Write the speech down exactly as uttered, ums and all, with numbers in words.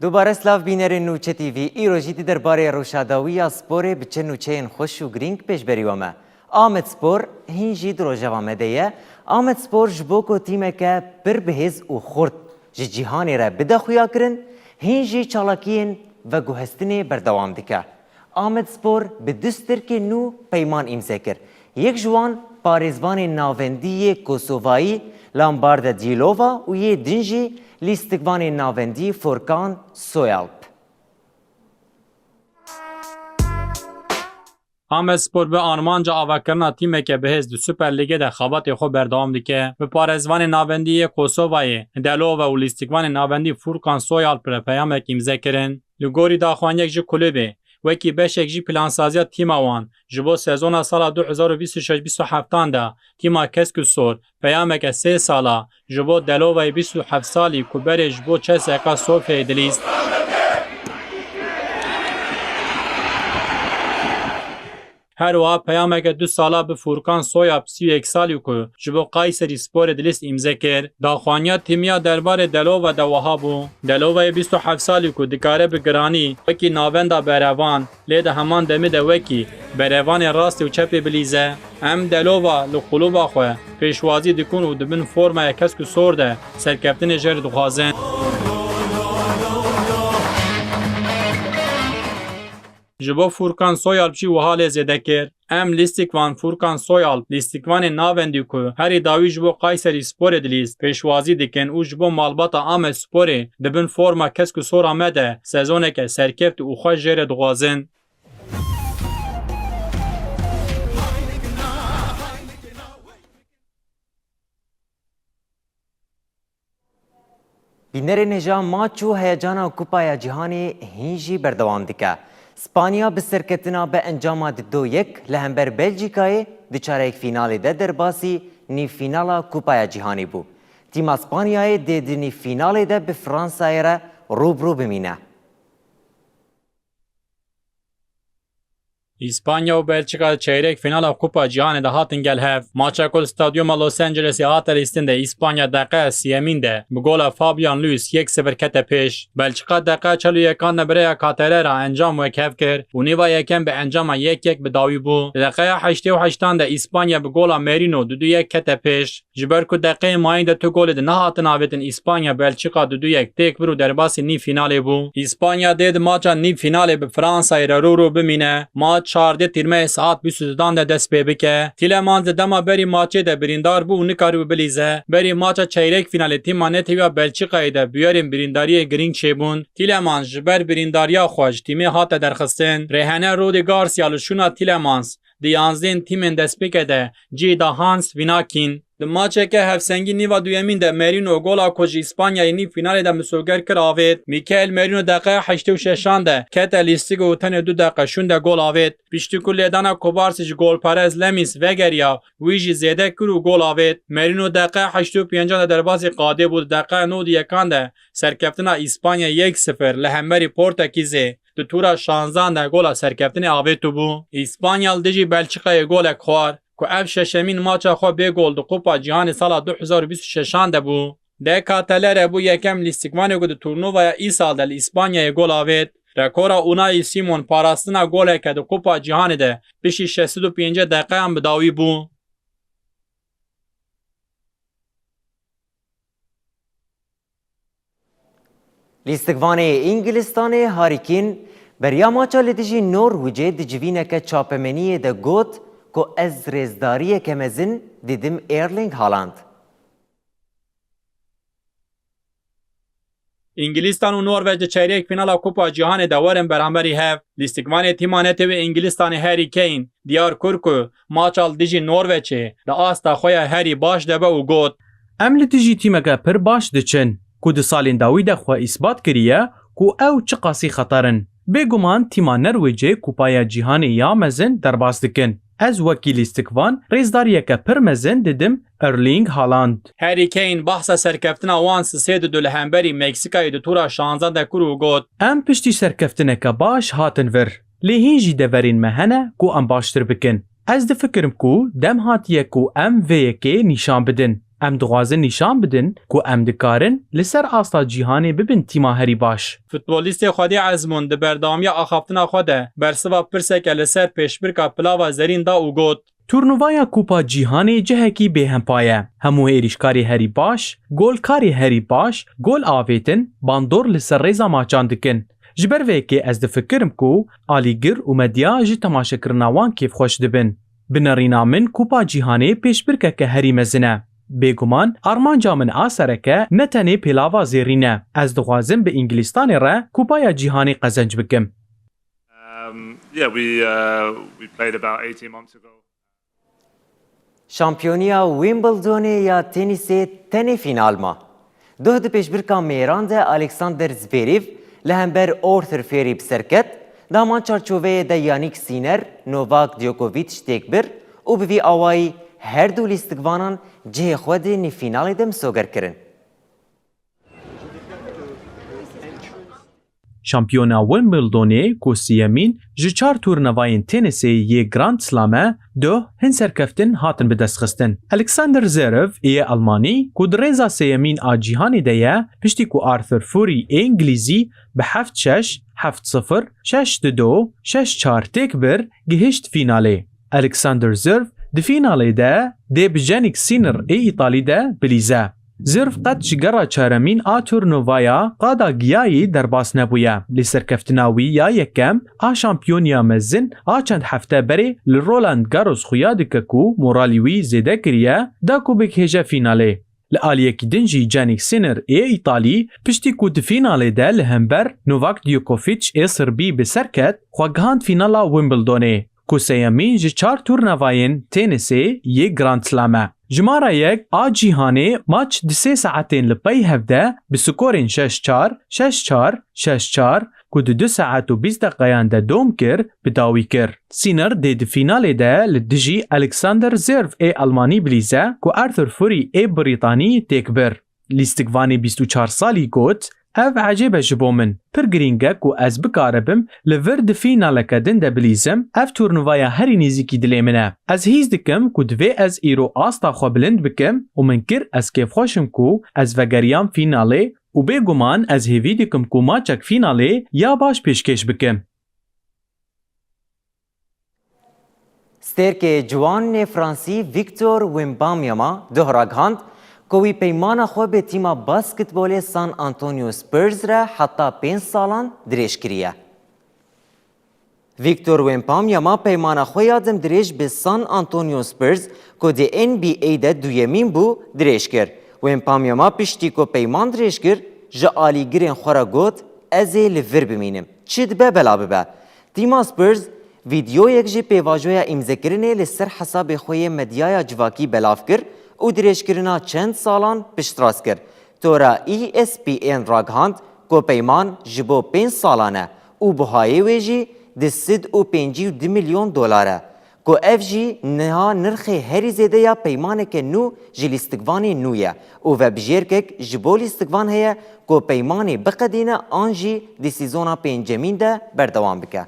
Dubare silav bînerên Nûçe T V, îro jî di derbarê rewşa dawî ya sporê bi çend nûçeyên xweş û girîng pêşberî we me. Amedspor hîn jî di rojeva me de ye. Amedspor ji bo ku tîmeke pir bihêz û xurt ji cîhanê re bide xuyakirin, hîn jî çalakiyên veguhestinê berdewam dike. Amedspor bi du stirkên nû peyman îmze kir. Yek ji wan parêzvanê navendî yê Kosovayî Lambarde Dîlova û yê din jî lîstikvanê navendî Furkan Soyalp. Amedspor bi armanca avakirina tîmeke bihêz di Super Lîgê de xebatê xwe berdewam dike. Bi parêzvanê navendî yê Kosovayê Delova û lîstikvanê navendî Furkan Soyalp re peyamek îmze kirin. Li gorî daxuyaniyek ji kulübê, wekî beşek jî plansaziya tîma wan ji bo sezona sala du hezar û bîst û şeş bîst û heftan de tîma kesk û sor peyameke sê sala ji bo Delovayê bîst û heft salî ku berê ji bo C S K A Sofyayê dilîst. Her wiha peyameke du sala bi Furkan Soyalp sî û yek salî ku ji bo Kayserisporê dilîst îmze kir. Daxuaniya tîmiya derbarê Delova de wiha bû. Delovayê bîst û heft salî ku dikare bi giranî wekî navenda berevan, lê di heman demê de wekî berevanê rastê û çepê bilîze. Em Delova li quluba xwe pêşwazî dikin û di bin formaya kesk û sor de serkeftinê jê re dixwazin. Ji bo Furkan Soyalp jî wiha lê zêde kir. Em lîstikvan Furkan Soyalp, lîstikvanê navendî ku herî dawî ji bo Kayserisporê dilîst, pêşwazî dikin û ji bo malbata Amedsporê di bin forma kesk û sora me de sezoneke serkeft û xweş jê re dixwazin. Bînerên hêja, maç û heyecana Kupaya Cîhanê hîn jî berdewam dike. Spanya bi serketina bi encama di do yek li hember Belcîkayê di çarek fînalê de derbasî nîvfînala Kupaya Cîhanê bû. Tîma Spanyayê dê di nîvfînalê de bi Fransayê re rû bi rû bimîne. Îspanya û Belçika di çeyrek fînala Kupa Cîhanê de hatin gel hev. Maça ku li stadyuma Los Angelesê hate lîstin de Îspanya deqeya siyemîn de bi gola Fabian Luis yek sifir kete pêş. Belçika deqeya çel û yekan de bi rêya Katere re encam wekhev kir û nîva yekem bi encama yek yek bi dawî bû. Di deqeya heştê û heştan de Îspanya bi gola Merino du du yek kete pêş. Ji ber ku deqeyên mayîn de tu golê di nehatin avêtin, Îspanya Belçika du du yek têk bir û derbasî nîv fînalê bû. Îspanya dê di maça nîv fînalê bi Fransayê re rû rû bimîne. Maç çardê tîrmeyê saet bîst û dudan de dest pê bike. Tîlemans di dema berî maçê de birîndar bû û nikaribû bilîze. Berî maça çeyrek fînalê tîma netewî ya Belçikayê de bûyerên birîndariyê girîng çêbûn. Tîlemans ji ber birîndariya xwe ji tîmê hate derxistin. Rêhene Rudi Garcia li şûna Tîlemans di yazdên tîmên destpêkê de cihê da Hans Vinakin. Di maçeke hevsengî nîva duyemîn de Merino gola ku ji Îspanyayê nîv fînalê de misoger kir avêt. Mikael Merino deqeya heştê û şeşan de kete lîstik û tenê du deqe şûnde gol avêt. Piştî ku lêdana Kubarsî ji golperest Lemis vegeriya, wî jî zêde kir û gol avêt. Merino deqeya heştê û pêncan de derbasî qadê bû, di deqeya nod û yekan de serkeftina Îspanya yek sifir li hemberî Portekîzê di tûra şanzan de gola serkeftinê avêtibû. Îspanya li dijî Belçikayê golek xwar, ku ev şeşemîn maça xwe bê gol di Kupa Cîhanê sala du hezar û bîst û şeşan de bû. Deka Telere bû yekem lîstikvanê ku di turnuvaya îsal de li Îspanyayê gol avêt. Rekora Unai Simon parastina goleke di Kupa Cîhanê de piştî şeş sed û pêncî deqeyan bi dawî bû. Lîstikvanê Îngilistanê Harry Kane beriya maça li dijî Norwicê di civîneke çapemeniyê de got ku ez rêzdariyeke mezin didim Erling Haaland. Îngilîstan û Norveç di çeyrek fînala Kupa Cîhanê de werin beramberî hev. Lîstikvanê tîma netewê Îngilîstanê Harry Kane diyar kir ku maça li dijî Norveçê di asta xwe ya herî baş de be û got, Em li dijî tîmeke pir baş diçin, ku di salên dawî de xwe îsbat kiriye ku ew çiqasî xeter in. Bêguman tîma Norwêcê Kupaya Cîhanê ya mezin derbas dikin. Ez wekî lîstikvan rêzdariyeke pir mezin didim Erling Haaland. Harry Kane behsa serkeftina wan sisê didu li hemberî Meksîkayê di tûra şanzan de kir û got, Em piştî serkeftineke baş hatin vir. Lê hîn jî deverên me hene ku em baştir bikin. Ez difikirim ku dem hatiye ku em vê yekê nîşan bidin. Em dixwazin nîşan bidin ku em dikarin li ser asta cîhanê bibin tîma herî baş. Futbolîstê xwedî Ezmûn di berdewamiya axaftina xwe de bersiva pirseke li ser pêşbirka Pilava Zerîn da û got: Turnuvaya Kupa Cîhanê cihekî bêhempa ye. Hemû êrîşkarê herî baş, golkarê herî baş, gol avêtin, bandor li ser rêza maçan dikin. Ji ber vê yekê ez difikirim ku alîgir û medya ji temaşekirina wan kêfxweş dibin. Bi nerîna min Kupa Cîhanê pêşbirkeke herî mezin e. Bêguman armanca min a sereke ne tenê pêlava Zerîn e. Ez dixwazim bi Îngilîstanê re Kupaya Cîhanê qezenc bikim. Um, yeah, we, uh, we played about eighteen months ago. Şampiyoniya Wimbledonê ya tenîsê tenê fînal ma. Doh di pêşbirka mêran de Alexander Zverev li hember Arthur Furry bi ser ket, di heman çarçoveyê de Jannik Sinner, Novak Djokovic têk bir û bi vî awayî her du lîstikvanan cihê xwe di nîvfînalê de misoger kirin. Şampiyona Wimbledonê ku siyemîn ji çar turnevayên tenîsê yê Grand Slam e, duh hin serkeftin hatin bidestxistin. Alexander Zverev ê Almanî ku di rêza sêyemîn a cîhanê de ye, piştî ku Arthur Furry ê Îngilîzî bi heft şeş, heft sifir, şeş du, şeş çar têk bir, gihişt fînalê. Alexander Zverev di fînalê de dê bi Jannik Sinner ê Îtalî de bilîze. Zverev qet ji gera çaremîn a turnuvaya qada giyayî derbas nebûye. Lê serkeftina wî ya yekem a şampiyoniya mezin a çend hefte berê li Roland Garros xuya dike ku moralî wî zêde kiriye, da ku bigihêje fînalê. Li aliyekî din jî Jannik Sinner ê Îtalî, piştî ku di fînalê de li hember Novak Djokovic ê Sirbî bi ser ket, xwe gihand fînala Wimbledonê, ku sêyemîn ji çar turnevayên tenîsê yê Grand Slam e. Jimara yek a cîhanê maç di sê saetên li pey hev de bi skorên şeş çar, şeş çar, şeş çar, ku di du saet û bîst deqeyan de dom kir, bi dawî kir. Sinner dê di fînalê de li dijî Alexander Zverev ê Almanî bilîze, ku Arthur Furry ê Brîtanî têk bir. Lîstikvanê bîst û çar salî got: Ev ecêb e ji bo min. Pir girîng e ku ez bikaribim li vir di fînaleke din de bilîzim, ev turnuvaya herî nêzîkî dilê min e. Ez hîs dikim ku divê ez îro asta xwe bilind bikim û min kir, ez kêfxweş im ku ez vegeriyam fînalê û bêguman ez hêvî dikim ku maçek fînalê ya baş pêşkêş bikim. Stêrkê ciwanê Fransî Victor Wembanyama doh ragihand ku wî peymana xwe bi tîma basketbolê San Antonio Spurs re heta pênc salan dirêj kiriye. Victor Wembanyama peymana xwe ya demdirêj bi San Antonio Spurs ku di N B A de duyemîn bû, dirêj kir. Wembanyama piştî ku peyman dirêj kir, ji alîgirên xwe re got, "Ez ê li vir bimînim. Çi dibe bela bibe." Tîma Spurs vîdeoyek ji pêvajoya îmzekirinê li ser hesabê xwe yê medyaya civakî belav kir û dirêjkirina çend salan piştrast kir. Tora E S P N ragihand ku peyman ji bo pênc salan e û buhayê wê jî di sed û pêncî û du milyon dolar e, ku ev jî niha nirxê herî zêde ya peymaneke nû ji lîstikvanê nû ye û vebijêrkek ji bo lîstikvan heye ku peymanê biqedîne an jî di sîzona pêncemîn de berdewam bike.